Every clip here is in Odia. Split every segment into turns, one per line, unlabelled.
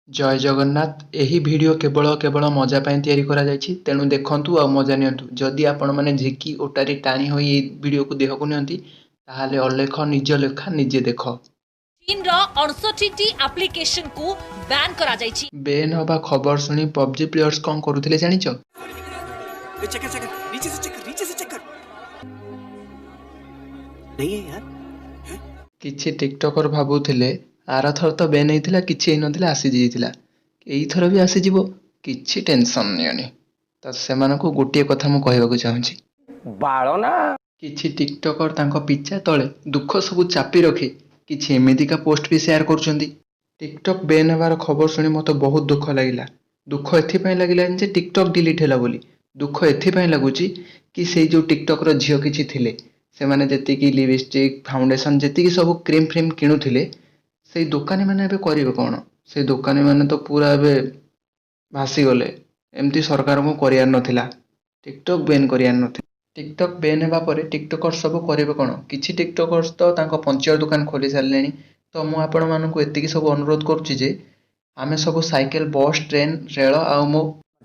ଜୟ ଜଗନ୍ନାଥ। ଏହି ଭିଡ଼ିଓ କେବଳ କେବଳ ମଜା ପାଇଁ ତିଆରି କରାଯାଇଛି, ତେଣୁ ଦେଖନ୍ତୁ ଆଉ ମଜା ନିଅନ୍ତୁ। ଯଦି ଆପଣମାନେ ଝିକି ଓଟାରି ଟାଣି ହୋଇ ଏହି ଭିଡ଼ିଓକୁ ଦେହକୁ ନିଅନ୍ତି, ତାହେଲେ ଅଲେଖ ନିଜ ଲେଖା ନିଜେ ଦେଖ।
ଚୀନର 59ଟି ଆପ୍ଲିକେସନକୁ ବ୍ୟାନ୍ କରାଯାଇଛି।
ବେନ୍ ହେବା ଖବର ଶୁଣି ପବଜି ପ୍ଲେୟର୍ସ କ'ଣ କରୁଥିଲେ ଜାଣିଛ?
चेक कर, चेक कर, नीचे से चेक कर, नीचे से चेक कर। नहीं है यार।
କିଛି ଟିକଟକର ଭାବୁଥିଲେ, ଆରଥର ତ ବେନ୍ ହେଇଥିଲା, କିଛି ହେଇନଥିଲା, ଆସିଯାଇଥିଲା, ଏଇଥର ବି ଆସିଯିବ, କିଛି ଟେନସନ୍ ନିଅନି। ତ ସେମାନଙ୍କୁ ଗୋଟିଏ କଥା ମୁଁ କହିବାକୁ ଚାହୁଁଛି।
ବାଳ ନା।
କିଛି ଟିକଟକର ତାଙ୍କ ପିଚା ତଳେ ଦୁଃଖ ସବୁ ଚାପି ରଖି କିଛି ଏମିତିକା ପୋଷ୍ଟ ବି ସେୟାର କରୁଛନ୍ତି। ଟିକଟକ୍ ବେନ୍ ହେବାର ଖବର ଶୁଣି ମୋତେ ବହୁତ ଦୁଃଖ ଲାଗିଲା। ଦୁଃଖ ଏଥିପାଇଁ ଲାଗିଲାନି ଯେ ଟିକଟକ୍ ଡିଲିଟ୍ ହେଲା ବୋଲି। ଦୁଃଖ ଏଥିପାଇଁ ଲାଗୁଛି କି ସେଇ ଯେଉଁ ଟିକଟକ୍ର ଝିଅ କିଛି ଥିଲେ, ସେମାନେ ଯେତିକି ଲିପଷ୍ଟିକ୍, ଫାଉଣ୍ଡେସନ୍, ଯେତିକି ସବୁ କ୍ରିମ୍ ଫ୍ରିମ୍ କିଣୁଥିଲେ, ସେଇ ଦୋକାନୀମାନେ ଏବେ କରିବେ କ'ଣ? ସେଇ ଦୋକାନୀମାନେ ତ ପୁରା ଏବେ ଭାସିଗଲେ। ଏମିତି ସରକାରଙ୍କୁ କରିବାର ନଥିଲା, ଟିକଟକ୍ ବେନ୍ କରିବାର ନଥିଲା। ଟିକଟକ୍ ବେନ୍ ହେବା ପରେ ଟିକଟକର୍ସ ସବୁ କରିବେ କ'ଣ? କିଛି ଟିକଟକର୍ସ ତ ତାଙ୍କ ପଞ୍ଚର ଦୋକାନ ଖୋଲି ସାରିଲେଣି। ତ ମୁଁ ଆପଣମାନଙ୍କୁ ଏତିକି ସବୁ ଅନୁରୋଧ କରୁଛି ଯେ ଆମେ ସବୁ ସାଇକେଲ, ବସ୍, ଟ୍ରେନ୍, ରେଳ ଆଉ ମୋ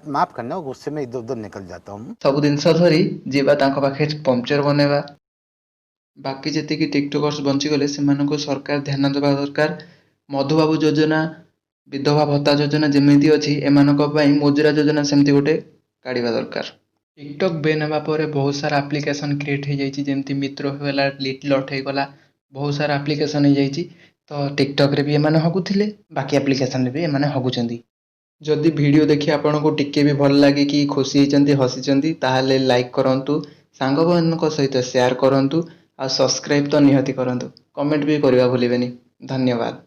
माफ करना, गुस्से में इधर उधर निकल जाता हूँ।
ସବୁ ଜିନିଷ ଧରି ଯିବା, ତାଙ୍କ ପାଖରେ ପଙ୍କଚର ବନେଇବା। ବାକି ଯେତିକି ଟିକଟକର୍ସ ବଞ୍ଚିଗଲେ, ସେମାନଙ୍କୁ ସରକାର ଧ୍ୟାନ ଦେବା ଦରକାର। ମଧୁବାବୁ ଯୋଜନା, ବିଧବା ଭତ୍ତା ଯୋଜନା ଯେମିତି ଅଛି, ଏମାନଙ୍କ ପାଇଁ ମୁଦ୍ରା ଯୋଜନା ସେମିତି ଗୋଟେ କାଢ଼ିବା ଦରକାର। ଟିକଟକ୍ ବେନ୍ ହେବା ପରେ ବହୁତ ସାରା ଆପ୍ଲିକେସନ୍ କ୍ରିଏଟ୍ ହେଇଯାଇଛି, ଯେମିତି ମିତ୍ର ହେଇଗଲା, ଲିଟଲଟ୍ ହେଇଗଲା, ବହୁତ ସାରା ଆପ୍ଲିକେସନ୍ ହେଇଯାଇଛି। ତ ଟିକଟକ୍ରେ ବି ଏମାନେ ହଗୁଥିଲେ, ବାକି ଆପ୍ଲିକେସନ୍ରେ ବି ଏମାନେ ହଗୁଛନ୍ତି। ଯଦି ଭିଡ଼ିଓ ଦେଖି ଆପଣଙ୍କୁ ଟିକେ ବି ଭଲ ଲାଗିକି ଖୁସି ହେଇଛନ୍ତି, ହସିଛନ୍ତି, ତାହେଲେ ଲାଇକ୍ କରନ୍ତୁ, ସାଙ୍ଗମାନଙ୍କ ସହିତ ସେୟାର କରନ୍ତୁ ଆଉ ସବସ୍କ୍ରାଇବ୍ ତ ନିହାତି କରନ୍ତୁ। କମେଣ୍ଟ ବି କରିବା ଭୁଲିବେନି। ଧନ୍ୟବାଦ।